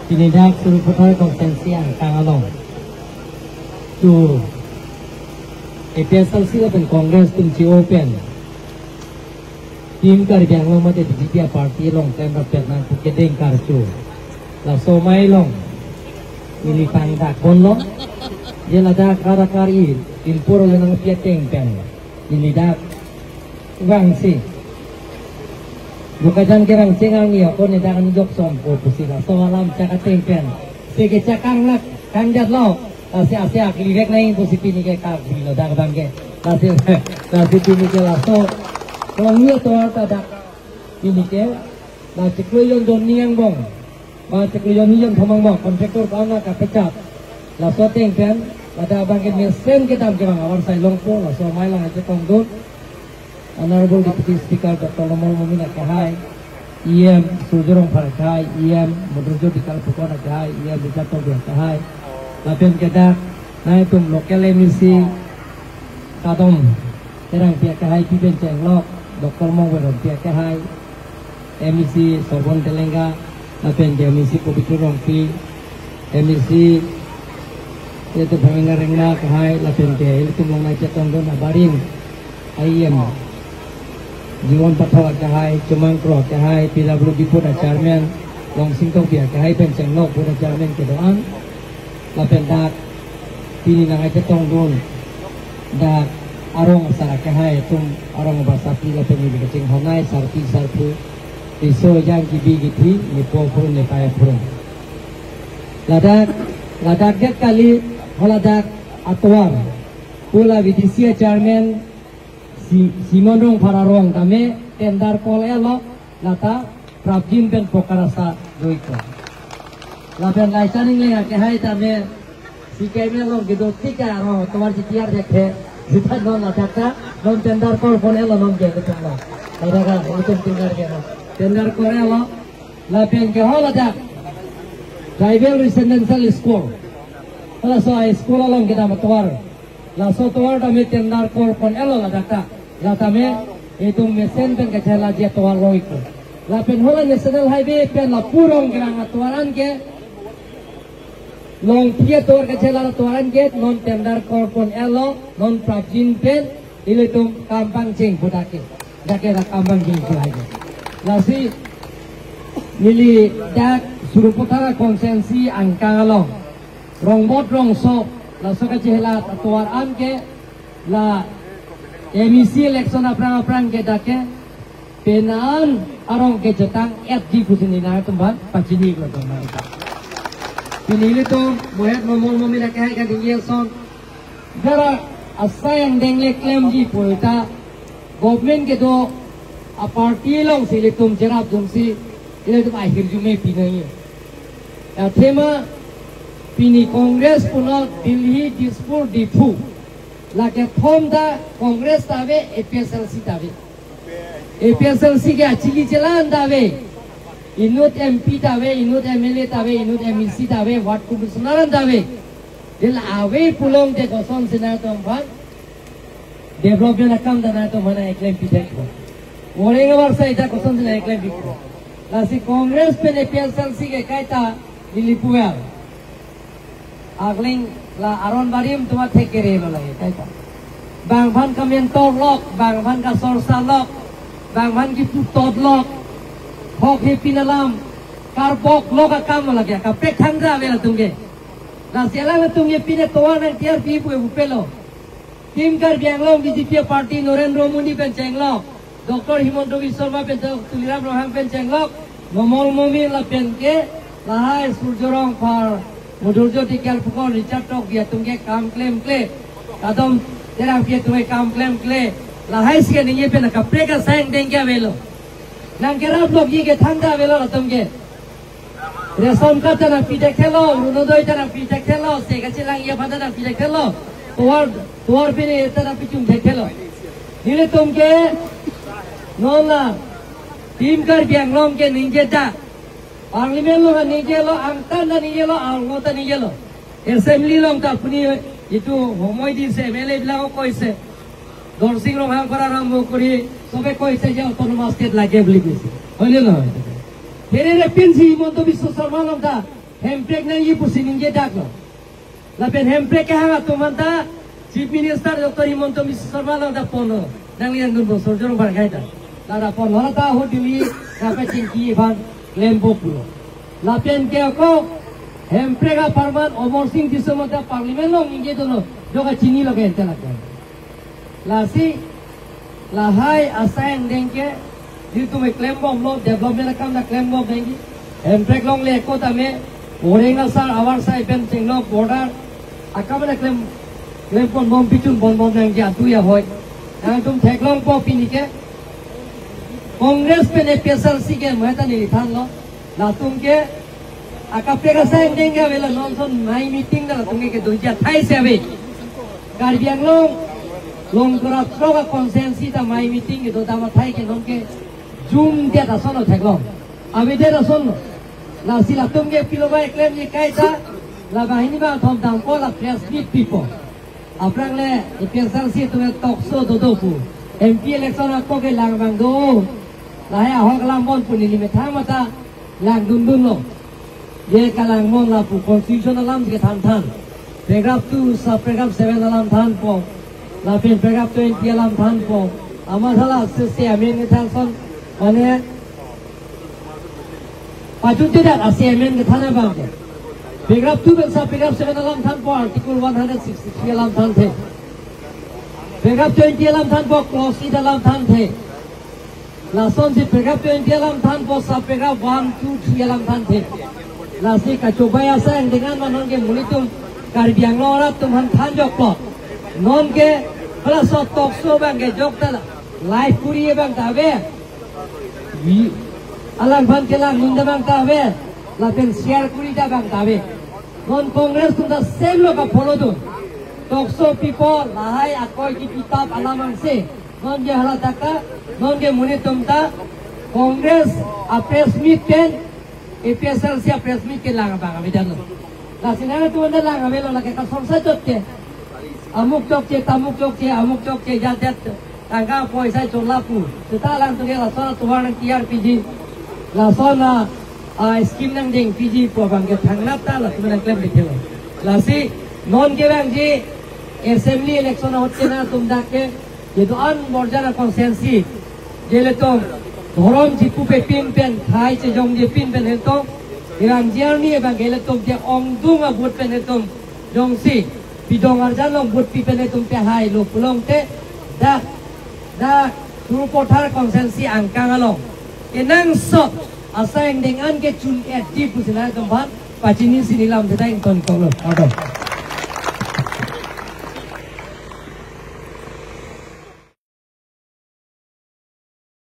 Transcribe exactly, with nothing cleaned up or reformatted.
Pini dak Sarupathar constituency angkang along, tu A P H L C lapen Congress atum chi-o pen Team Karbi Anglong mate B J P aparty along klem rapet nang pu kedeng karcho. Laso amei along ili pangdak ponlo. Je ladak karakar i, inpur le nangpi ateng pen ili dak vangsi. Bokajan kerang chengang ni ako ne dak anjok som ko pusi laso alam chak ateng pen. Se kechak kanglak kangjatlo. Lasi ase akli vek nai pusi pini ke kak bilo dak abang ke. Lasi, lasi pini ke laso. Kalau ngia tovar ta dak pini ke. Lasi chiklo jon don ni angbong. Ba chiklo jon ni jon thom angbong. Contractor ko-an kapechat. Laso ateng pen. Ladak abang ke mesen kedam ke bang avarsai longpo. Laso amei lang aja tongdun. Honorable Deputy Speaker Doctor Numal Momin akehai, E M Surjya Rongphar akehai, E M Modurjyoti Kalpokon akehai, E M Richard Tokbi akehai, lapen ke dak nangtum local M A C Kadom Terangpi akehai pi pen chenglok, Doctor Mongve Rongpi akehai, M A C Sobon Telenga, lapen ke M A C Pobitro Rongpi, M A C, yaitu Bhamina Rengma akehai, lapen ke ilitum along nai chetongdun abarim, E M Jiwan Pathak akehai, Chomang Kro akehai, P W D board a chairman, Longsing Tokbi akehai pen chenglok board a chairman kedo-an, lapen dak pini nang chetongdun, dak arong asar akehai atum, arong abasapi lapen ili kachinghon nai, sarpi sarpo, riso ejang kibi kithi, nepo aphrang nepei aphrang. Ladak, ladak dak kali, haladak atovar. Pula V D C a chairman, Si-, Simon Rongphar arong tame, tender call-etlo, lata, prapjin pen pokar asar doiklo. Lapen Laichan Engleng akehai tame, C K M along kedo tik arong, tovar chitiar thekthe, sita non ladak ta, non tender call pon-etlo non ke, ke lo. Ladak ka, itum tender ke lo. Tender call-etlo, lapen ke haladak Tribal Residential School. Halaso a school along kedam atovar. Laso atovar tame tender call pon-etlo ladak ta. Latame itum mesen pen kachelangji atovar lo iko. Lapen hala National Highway pen lapu arong kerang atovar an ke, longpi atovar kachelang atovar an ke, non tender call pon-etlo, non prapjin pen, ilitum kam pangcheng pu dak ke. Dak ke dak kam pangcheng pu hai ke. Lasi, neli dak Sarupathar constituency angkang along, Rongbot Rongso, laso kachelang atovar an ke, la M A C election aphrang aphrang ke dak ke, penang arong ke chetang-etji pusi neli nangtum aphan pachini iklo teman. Pini ilitum, mohet momol momin akehai kaningje ason, gara asai angdeng le klemji pu ta, government kedo aparty alongsi ilitum cherap jongsi, ilitum ahirjume pinangji. Athema pini Congress puno Delhi, Dispur, Diphu. Lake thom ta Congress ta ave, A P H L C ta ave. A P H L C ke achili chelang ta ave. Inut M P ta ave, inut M L A ta ave, inut M A C ta ave, ward commissioner ta ave. Dil ave pulote kosonsi nangtum aphan development akam ta nangtum aphan nang-eklempi thekpo. Moreng avarsai ta kosonsi nang-eklempipo. Lasi Congress pen A P H L C ke kaita neli puvel. Akling la aron barim atum athekere lo lake kaita. Bang aphan kamentor lok, bang aphan kasorsa lok, bang aphan kipu tot lok. Hok hepin alam karboklok akam lake, kaprek thangta ave latum ke. Lasi alanglitum ke pine tovar nangtiarpi pu epupelo. Team Karbi Anglong B J P party Narendra Modi pen chenglok, Doctor Himanta Biswa Sarma pen chenglok, Tuliram Ronghang pen chenglok, Numal Momin lapen ke, lahai Surjya Rongphar, Modurjyoti Kalpokon, Richard Tokbi atum ke kam klemkle, Kadom Terangpi atum ke kam klemkle, lahai si kaningje pen kaprek asai angdeng ke avelo. Nangkerap lokji ke thangta avelo latum ke. Ration card ta nangpi thekthelo, Orunodoi ta nangpi thekthelo, se kachelangji aphan ta nangpi thekthelo, tovar, tovar pine ta nangpi chun thekthelo. Nelitum ke non la Team Karbi Anglong ke ningje ta, Parliament along ta ningjelo, angtan ta ningjelo, arlo ta ningjelo. Assembly along ta apuni itu homoi dise, M L A bilak koise, Dorsing Ronghang para arambo kori, sobe koise je autonomous state lage buli koise. Hoile no? Here re pinsi Himanta Biswa Sarma along ta Hemprek nangji pusi ningje dak lo. Lapen Hemprek kehang atum anta Chief Minister Doctor Himanta Biswa Sarma along ta ponlo. Nangli nangdun bosor jorong bar kaita. La ta ponlo, la ta ahut Delhi nangpachingki aphan klempo pulo. Lapen ke ako Hemprek aparman Amarsing Tisso anta Parliament along ningje dunlo. Jo kachinilo ke entelak. Lasi lahai asai angdeng ke, nelitum klembomlo, development akam ta klembom nangji. Hemprek longle ako tame, Warenga sar, avar sai pen Chenglok border akam ta klem, klempon bom, pichun ponbom nangji atu ya hoi. Nangtum theklongpo pini ke, Congress pen A P H L C ke maheta neli thanlo. Latum ke akaprek asai angdeng ke avelo, non ason amei meeting ta latum ke kedunji athai si ave. Karbi Anglong Longkra throk a-constituency ta amei meeting kedo dam athai ke non ke jumdet asonlo theklong. Avedet asonlo. Lasi latum ke pilo ba klemji kaita, la banghini bangkethom dampo, la press meet pipo. Aphrang le A P H L C atum ke talk show dodo pu. M P election ako ke lang abang do. Lahai ahok alam bon pu neli methang mata langdundunlo. Je kalang bon lapu constitution alam si kethan than. Paragraph two, sub paragraph seven alam thanpo. Lapen paragraph twenty alam thanpo. Amat hala se se amen kethan ason, mane pachunthedet ase amen kethan abang ke. Paragraph two pen sub paragraph seven alam thanpo, article one hundred sixty-three alam thanthe. Paragraph twenty alam thanpo, clause eight alam thanthe. Lasonsi paragraph twenty alam thanpo, sub paragraph one, two, three alam thanthe. Lasi kachobai asai angdeng an ma non ke monit atum, Karbi Anglong arat atum aphan thanjokpo. Non ke hala so talk show abang ke jokta la, live kuri abang ta ave. Wi, alangphan kelang nunda abang ta ave. Lapen share kuri ta abang ta ave. Non Congress atum ta same lo ka-follow dun. Talk show pipo, lahai akoi kipi tap alam angse. Non ke hala taka, non ke monit atum ta Congress a-press meet pen, A P H L C a-press meet ke lang abang avedet lo. Lasi nangtum anta lang avelo, lake kasong sa chot ke. Amuk chokche, tamuk chokche, amuk chokche, jadet tangka poisa chola pu. Seta alangtum ke lason atovar nangtiyar piji, lason a, a, scheme nangdeng piji pu abang ke thangnat ta latum nangklem dikhe lo. Lasi non ke bang ji assembly election ahut ke nangtum dak ke, je do-an Borjan a-constituency, je ilitum dhorom chipupe pin pen, thai chejongje pin pen ilitum, irang jarni abang ke ilitum je ongdung a-vote pen ilitum jongsi pidong arjan along vote pi pen ilitum pehai lo pulote, dak, dak Sarupathar constituency angkang along kenangsot asai angdeng an ke chun-etji pusi nangtum aphan pachini si neli lam sedang ingtonkoklo. Kardom.